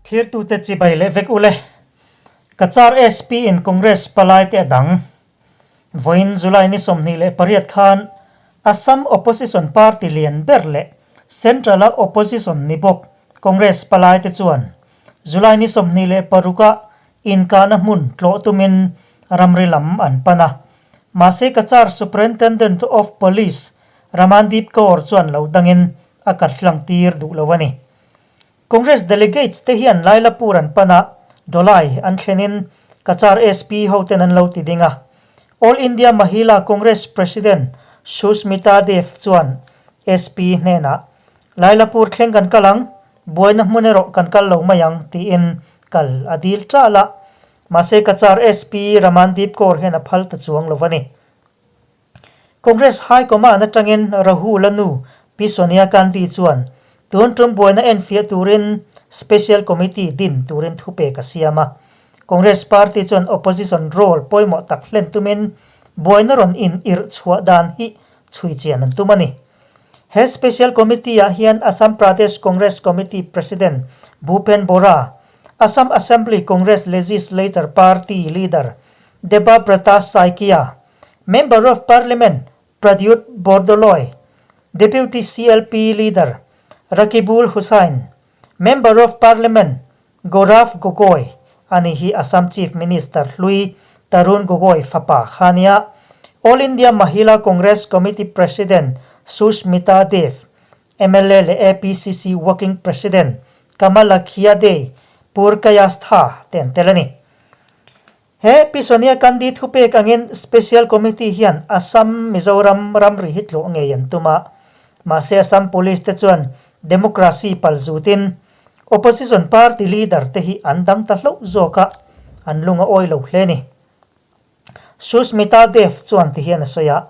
Thlirtute chibai leh vek ule. Cachar SP in Congress palai te a dang. Vawiin July ni 28 khan Assam Opposition Party lian ber leh Central a Opposition ni bawk Congress palai te chuan July ni 26 ah inkahna hmun tlawh tumin ramri lam an pan a. Mahse Cachar Superintendent of Police Ramandeep Kaur chuan lo dangin a kalhlang tir duh lo a ni. Congress delegates te hian Lailapur an pan a, Dolai an thlenin Cachar SP ho ten an lo ti ding a. All India Mahila Congress President Sushmita Dev chuan SP hnenah, Lailapur thleng kan kal ang, buaina hmun erawh kan kal lo mai ang, tiin kal a dil ṭal a. Mahse Cachar SP Ramandeep Kaur hian a phal ta chuang lo a ni. Congress High Command atangin Rahul-a nu Pi Sonia Gandhi chuan tun tum buaina enfiah turin Special Committee din turin thupek a siam a. Congress party chuan opposition role pawimawh tak hlen tumin buaina rawn in irh chhuah dan hi chhui chian an tum a ni. He Special Committee-ah hian Assam Pradesh Congress Committee President Bhupen Bora, Assam Assembly Congress Legislature Party Leader Debabrata Saikia, Member of Parliament Pradyut Bordoloi, Deputy CLP Leader Rakibul Hussain, Member of Parliament Gaurav Gogoi, ani hi Assam Chief Minister hlui Tarun Gogoi fapa kha nia, All India Mahila Congress Committee President Sushmita Dev, mla leh APCC Working President Kamalakhya Dey Purkayastha te an tel a ni. He Pi Sonia Gandhi thupek angin Special Committee hian Assam, Mizoram ramri hi tlawh ngei an tum a. Mahse Assam Police te chuan democracy pal zutin Opposition party leader te hi an dang ta hlauh zawk a, an lung a awi lo hle a ni. Sushmita Dev chuan ti hian a sawi a,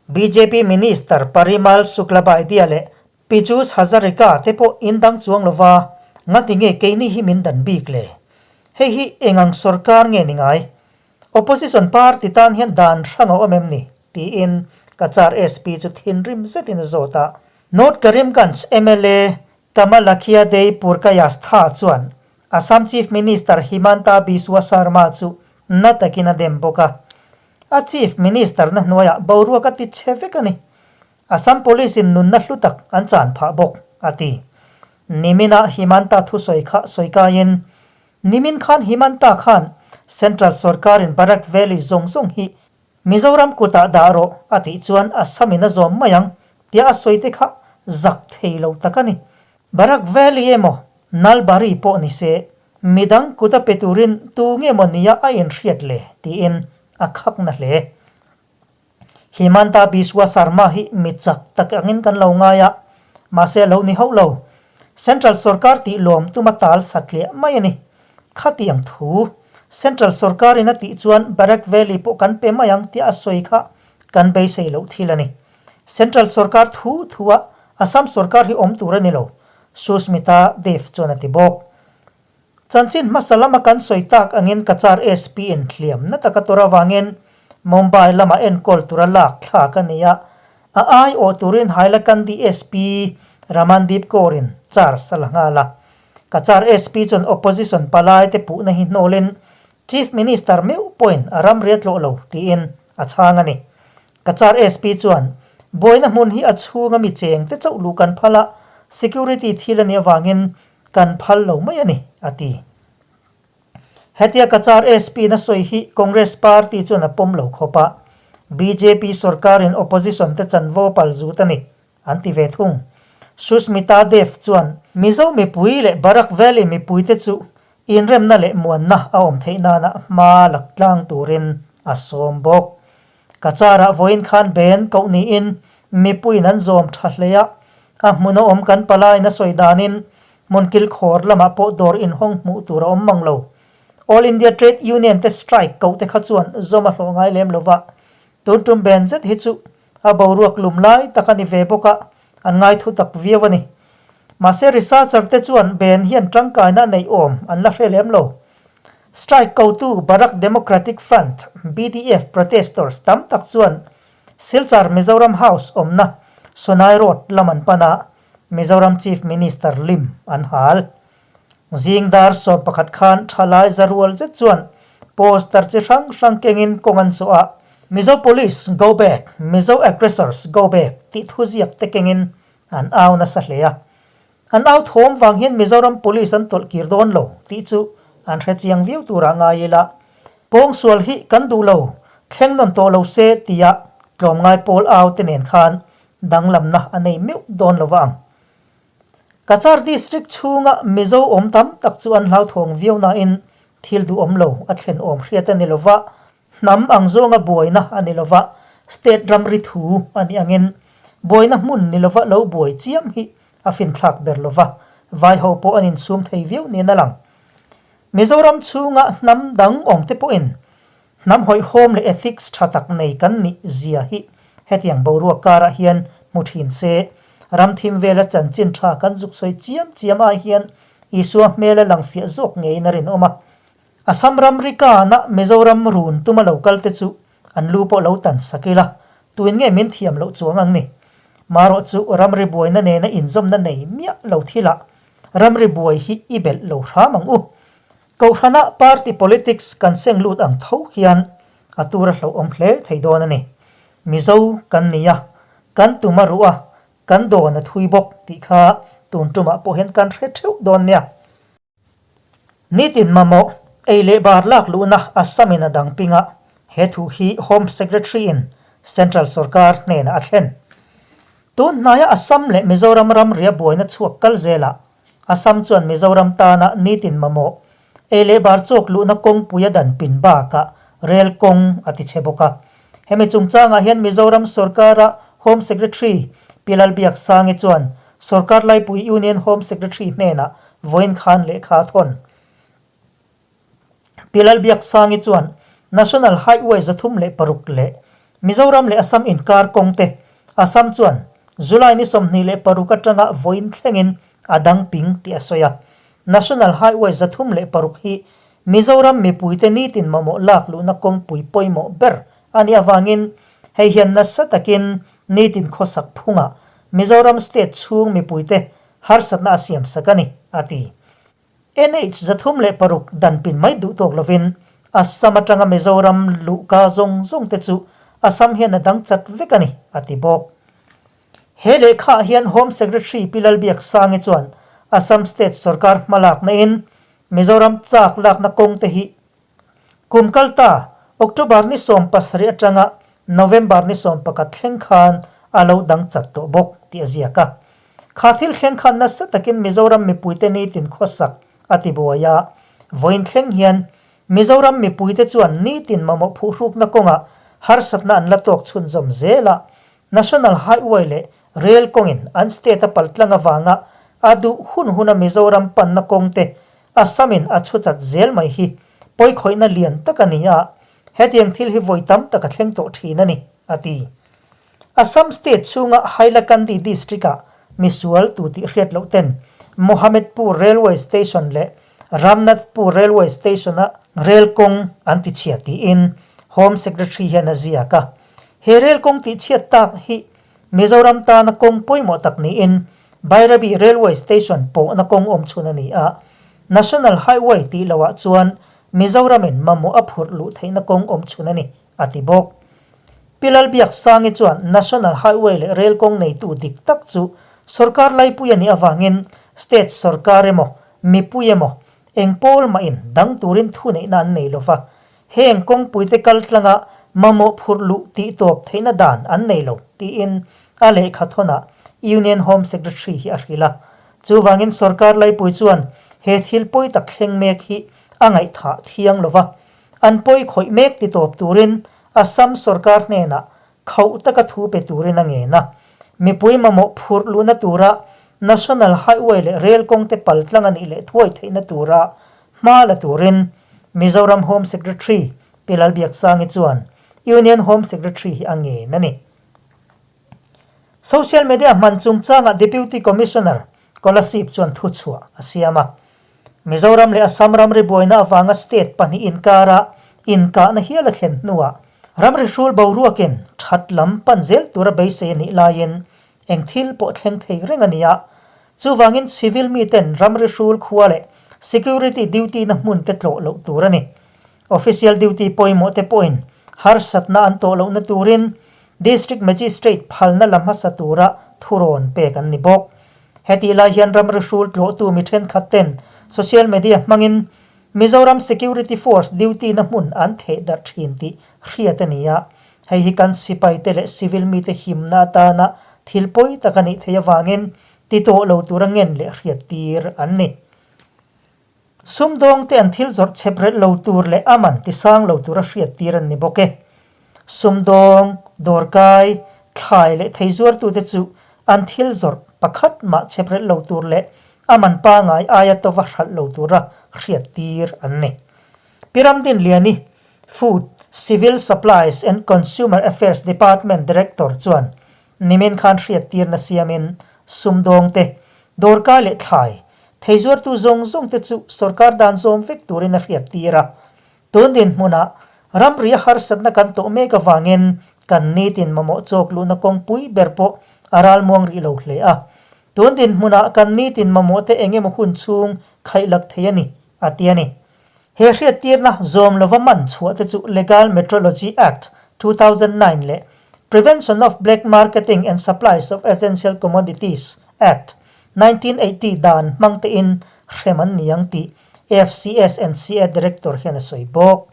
bjp Minister Parimal Suklabaidya leh Pijush Hazarika te pawh in dang chuang lova, ngati nge keini hi min dan bik le? Hei hi eng ang sorkar nge ni ngai? Opposition party tan hian dan hrang a awm em ni? tiin Cachar SP chu thinrim zetin a zawt a. North Karimganj mla Kamalakhya Dey Purkayastha chuan Assam Chief Minister Himanta Biswa Sarma chu na takin a dem bawk a. A Chief Minister na hnuaiah boruak a ti chhe vek a ni. Assam Police in nunna hlu tak an chan phah bawk, a ti. Niminah Himanta thusawi kha sawi kaiin, Nimin khan Himanta khan Central sorkarin Barak Valley zawng zawng hi Mizoram kutah dah rawh a tih chuan Assam in a zawm mai ang tia a sawi te kha zak thei lo tak a ni. Barak Valley emaw Nalbari pawh ni se midang kut a pe turin tu nge maw nia a inhriat le tiin a khak na hle. Himanta Biswa Sarma hi mi chak tak angin kan lo ngai a, mahse a lo ni hauh lo. Central sorkar tih lawm tuma tal satliah mai a ni. Khatiang thu Central sorkarin a tih chuan Barak Valley pawh kan pe mai ang tih a sawi kha kan beisei loh thil a ni. Central sorkar thu thua Assam sorkar hi awm tur a ni lo, Sushmita Dev chuan a ti bawk. Chanchin hmasa lama kan sawi tak angin Cachar SP in hliam na taka tur avangin Mumbai lama enkawl tura lak thlak a ni a, a aiawh turin Hailakandi SP Ramandeep Kaur in charge a la nghal a. Cachar SP chuan opposition palai te puhna hi hnawlin Chief Minister meuh pawhin a ramri a tlawh lo tiin a chhang a ni. Cachar SP chuan buaina hmun hi a chhunga mi cheng te chauh luh kan phal a, security thil a nih avangin Kan phal lo mai a ni, a ti. Hetia Cachar SP na sawi hi Congress party chuan a pawm lo khawp a, bjp sorkarin opposition te chanvo pal zut a ni, an ti ve thung. Sushmita Dev chuan Mizo mipui leh Barak Valley mipuite chu inremna leh muanna a awm theih nana hma lak tlang turin a sawm bawk. Cachar-ah vawiin khan ben koh niin mipuiin an zawm tha hle a, a hmun a awm kan palaiin a sawi danin hmun kilkhawr lamah pawh dawr inhawng hmuh tur a awm mang lo. All India Trade Union te strike koh te kha chuan zawm a hlawh ngai lem lova, tun tum ben zet hi chu a boruak lum lai tak a ni ve bawk a, an ngai thu tak viau a ni. Mahse researcher te chuan ben hian tangkaina a neih awm an la hre lem lo. Strike kotu Barak Democratic Front, BDF, protesters tam tak chuan Silchar Mizoram House awmna Sonai Road lam an pan a, Mizoram Chief Minister lim an hal. Zing dar 11 khan thalai za rual zet chuan poster chi hrang hrang kengin kawng an zawh a, Mizo Police go back, Mizo aggressors go back tih thuziak te kengin an au nasa hle a. An au thawm vang hian Mizoram Police an tawlh kir dawn lo tih chu an hre chiang viau turah ngai ila, pawngsual hi kan duh lo, thleng nawn tawh lo se tia tlawmngai pawl au te nen khan danglamna a nei meuh dawn lo va ang. Cachar District chhunga Mizo awm tam tak chu an hlauthawng viau nain thil duhawm lo a thlen awm hriat a ni lo va, hnam ang zawnga buaina a ni lo va, state ramri thu a nih angin buaina hmun ni lova lo buai chiam hi a finthlak ber lo va, vaiho pawh an insum thei viau niin a lang. Mizoram chhunga hnam dang awmte pawhin Hnam hawihhawm leh ethics tha tak nei kan nih zia hi hetiang boruak karah hian hmu thin se. Ram thim vela chanchin tha kan zuk sawi chiam chiam ai hian Isua hmel a lang fiah zawk ngeiin a rinawm a. Assam ramri kana Mizoram run tuma lo kal te chu an lu pawh lo tan sak ila, tuin nge min thiam loh chuang ang ni? Marawh chu ramri buaina nena inzawmna nei miah lo thilah ramri buai hi i belh lo hram ang u. Kohhrana party politics kan seng lut ang tho hian a tur a hlauhawm hle thei dawn a ni. Mizo kan ni a, kan tum a ruh a, kan dawn a thui bawk tih kha tun tumah pawh hian kan hre theuh dawn nia. Nitin mamawh, ei leh bar lak luhna Assam in a dang ping a, he thu hi Home Secretary in Central sorkar hnenah a thlen. Tun hnaia Assam leh Mizoram ramria buaina chhuak kal zelah Assam chuan Mizoram tana nitin mamawh ei leh bar chawk luhna kawngpui a dan pin bakah rel kawng a ti chhe bawk a. Hemi chungchangah hian Mizoram sorkara Home Secretary Pi Lalbiaksangi chuan sorkar laipui Union Home Secretary hnenah vawiin khan lehkha a thawn. Pi Lalbiaksangi chuan National Highway 306 leh Mizoram leh Assam inkar kawng te Assam chuan July ni 26 atanga vawiin thlengin a dang ping tih a sawi a. National Highway 306 hi Mizoram mipuite nitin mamawh lak luhna kawngpui pawimawh ber a nih avangin hei hian nasa takin nitin khawsak phungah Mizoram state chhung mipuite harsatna a siamsak a ni, a ti. NH 306 dan pin mai duh tawk lovin Assam atanga Mizoram luhka zawng zawng te chu Assam hian a dang chat vek a ni, a ti bawk. He lehkhaah hian Home Secretary Pi Lalbiaksangi chuan Assam State sorkar hmalakna in Mizoram chak lakna kawng te hi Kum kal ta, October ni 17 atanga November ni 11 thleng khan a lo dang chat tawh bawk tih a ziak a. Kha thil thleng khan nasa takin Mizoram mipuite nitin khawsak a ti buai a. Vawiin thleng hian Mizoram mipuite chuan nitin mamawh phuhrukna kawngah harsatna an la tawk chhunzawm zel a. National Highway leh Rail kawngin an state a paltlang avanga a duh hun huna Mizoram panna kawngte Assam-in a chhu chat zel mai hi pawikhawihna lian tak a ni a, hetiang thil hi vawi tam tak a thleng tawh thin a ni, a ti. Assam state chhunga Hailakandi district-ah misual tu tih hriat loh ten Mohamedpur railway station leh Ramnathpur railway station-a rel kawng an tichhia tiin Home Secretary hian a ziak a. He rel kawng tihchhiat tak hi Mizoram tana kawng pawimawh tak niin Bairabi Railway Station pawhna kawng awm chhun a ni a, National Highway tih loah chuan Mizoramin mamawh a phurh luh theihna kawng awm chhun a ni, a ti bawk. Pi Lalbiaksangi chuan National Highway leh rel kawng neitu dik tak chu sorkar laipui a nih avangin state sorkar emaw, mipui emaw, eng pawl mahin dang turin thuneihna an nei lova, Heng kawngpuite kal tlanga mamawh phurh luh tih tawp theihna dan an nei lo, tiin a lehkha thawnah Union Home Secretary hi a hrilh a. Chuvangin sorkar laipui chuan he thil pawi tak thleng mek hi a ngaihthah thiang lo va, an pawi khawih mek ti tawp turin Assam sorkar hnenah khauh taka thu pe turin a ngen a. Mipui mamawh phurh luhna tura National Highway leh Rail kawngte pal tlang a nih leh thuai theihna tura hma la turin Mizoram Home Secretary Pi Lalbiaksangi chuan Union Home Secretary hi a ngen a ni. Social media hman chungchangah Deputy Commissioner Kolasib chuan thuchhuah a siam a. Mizoram leh Assam ramri buaina avanga state pahnih inkara inkahna hial a thlen hnuah ramri hrul boruakin that lam pan zel tura beisei a nih laiin eng thil pawh thleng thei reng a ni a. Chuvangin civil miten ramri hrul khua leh Security duty na hmun te tlawh loh tur a ni. Official duty pawimawh te pawhin harsatna an tawh lohna turin District Magistrate phalna la hmasa tura thurawn pek an ni bawk. Hetih lai hian ramri hrul tlawhtu mi thenkhat ten social media hmangin Mizoram Security Force duty na hmun an theh darh thin tih hriat a ni a, hei hi kan sipaite leh civil mite himna atana thil pawi tak a nih theih avangin ti tawh lo tura ngen leh hriat tir an ni. Sumdawngte an thil zawrh chhep relh lo tur leh a man ti sang lo tura hriat tir an ni bawk e. Sumdawng, dawrkai, thlai leh thei zuartute chu an thil zawrh pakhat mah chhep relh lo tur leh a man pangai aia tova hralh lo tura hriat tir an ni. Pi Ramdinliani, Food, Civil Supplies and Consumer Affairs Department Director chuan Nimin khan hriattirna siamin sumdawngte, dawrkai leh thlai, thei zuartu zawng zawngte chu sorkar dan zawm vek turin a hriattir a. Tun dinhmunah ramri a harsatna kan tawh mek avangin kan nitin mamawh chawk luhna kawngpui ber pawh a ralmuang rih lo hle a. Tun dinhmunah kan nitin mamawhte eng emaw hun chhung khaihlak thei a ni, a ti a ni. He hriattirna zawm lova man chhuah te chu Legal Metrology Act, 2009 leh Prevention of Black Marketing and Supplies of Essential Commodities Act, 1980 dan hmang tein hrem an ni ang tih FCS and CA Director hian a sawi bawk.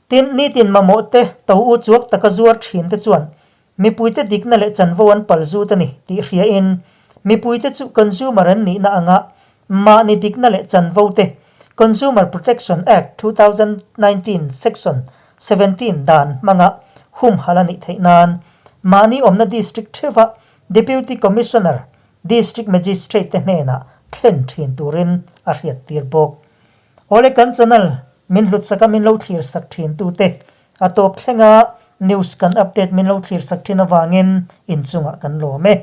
Tin, nitin mamawh te to u chuak taka zuar thin te chuan Mipuite dikna leh chanvo an pal zut a ni tih hriain mipuite chu consumer an nihna anga mahni dikna leh chanvo te Consumer Protection Act, 2019 Section 17 dan hmanga humhalh a nih theih nan mahni awmna District theuha Deputy Commissioner, District Magistrate te hnenah thlen thin turin a hriattir bawk. Awle kan channel min hlutsak a min lo thlirsak thin tute A tawp thlenga news kan update min lo thlir sak thin avangin inchungah kan lawm e.